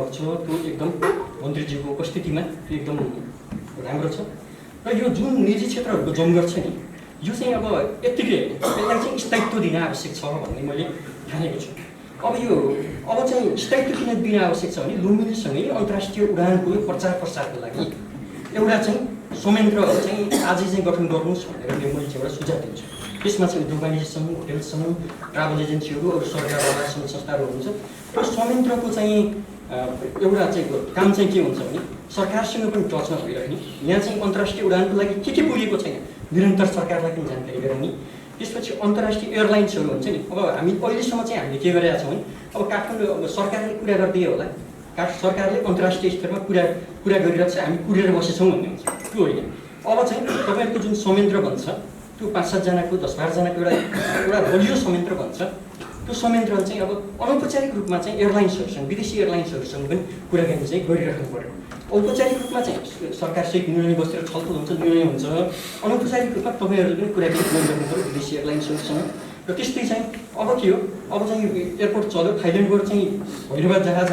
भएको छ त्यो एकदम मन्त्रीज्यूको उपस्थितिमा त्यो एकदम राम्रो छ र यो जुन निजी क्षेत्रहरूको जमघट छ नि यो चाहिँ अब यत्तिकै यसलाई चाहिँ स्थायित्व दिन आवश्यक छ भन्ने मैले ठानेको छु। अब चाहिँ स्थायित्व किन दिन आवश्यक छ भने लुम्बिनीसँगै अन्तर्राष्ट्रिय उडानको प्रचार प्रसारको लागि एउटा चाहिँ संयन्त्र चाहिँ आज चाहिँ गठन गर्नुहोस् भनेर मैले एउटा सुझाव दिन्छु। त्यसमा चाहिँ उद्योग वाणिज्य सङ्घ, होटेल सङ्घ, ट्राभल एजेन्सीहरू अरू सरकारवाला सङ्घ संस्थाहरू हुन्छ। त्यो संयन्त्रको चाहिँ एउटा चाहिँ काम चाहिँ के हुन्छ भने सरकारसँग पनि टचमा भइरहने, यहाँ चाहिँ अन्तर्राष्ट्रिय उडानको लागि के पुगेको छैन निरन्तर सरकारलाई पनि जानकारी गराउने। त्यसपछि अन्तर्राष्ट्रिय एयरलाइन्सहरू हुन्छ नि, अब हामी अहिलेसम्म चाहिँ हामीले के गरेका छौँ भने अब काठमाडौँ अब सरकारले कुरा गर्दै होला, सरकारले अन्तर्राष्ट्रिय स्तरमा कुरा गरिरहेको छ, हामी कुरेर बसेछौँ भन्ने हुन्छ, त्यो होइन। अब चाहिँ तपाईँहरूको जुन संयन्त्र बन्छ त्यो 5-7 जनाको 10-12 जनाको एउटा बलियो संयन्त्र बन्छ। त्यो संयन्त्र चाहिँ अब अनौपचारिक रूपमा चाहिँ एयरलाइन्सहरूसँग, विदेशी एयरलाइन्सहरूसँग पनि कुराकानी चाहिँ गरिराख्नु पर्यो। औपचारिक रूपमा चाहिँ सरकारसहित निर्णय बसेर छलफल हुन्छ, निर्णय हुन्छ। अनौपचारिक रूपमा तपाईँहरूले पनि कुराकानी गरिराख्नु पर्यो विदेशी एयरलाइन्सहरूसँग। र त्यस्तै चाहिँ अब के हो, अब चाहिँ एयरपोर्ट चल्यो, थाइल्यान्डबाट चाहिँ भैरवा जहाज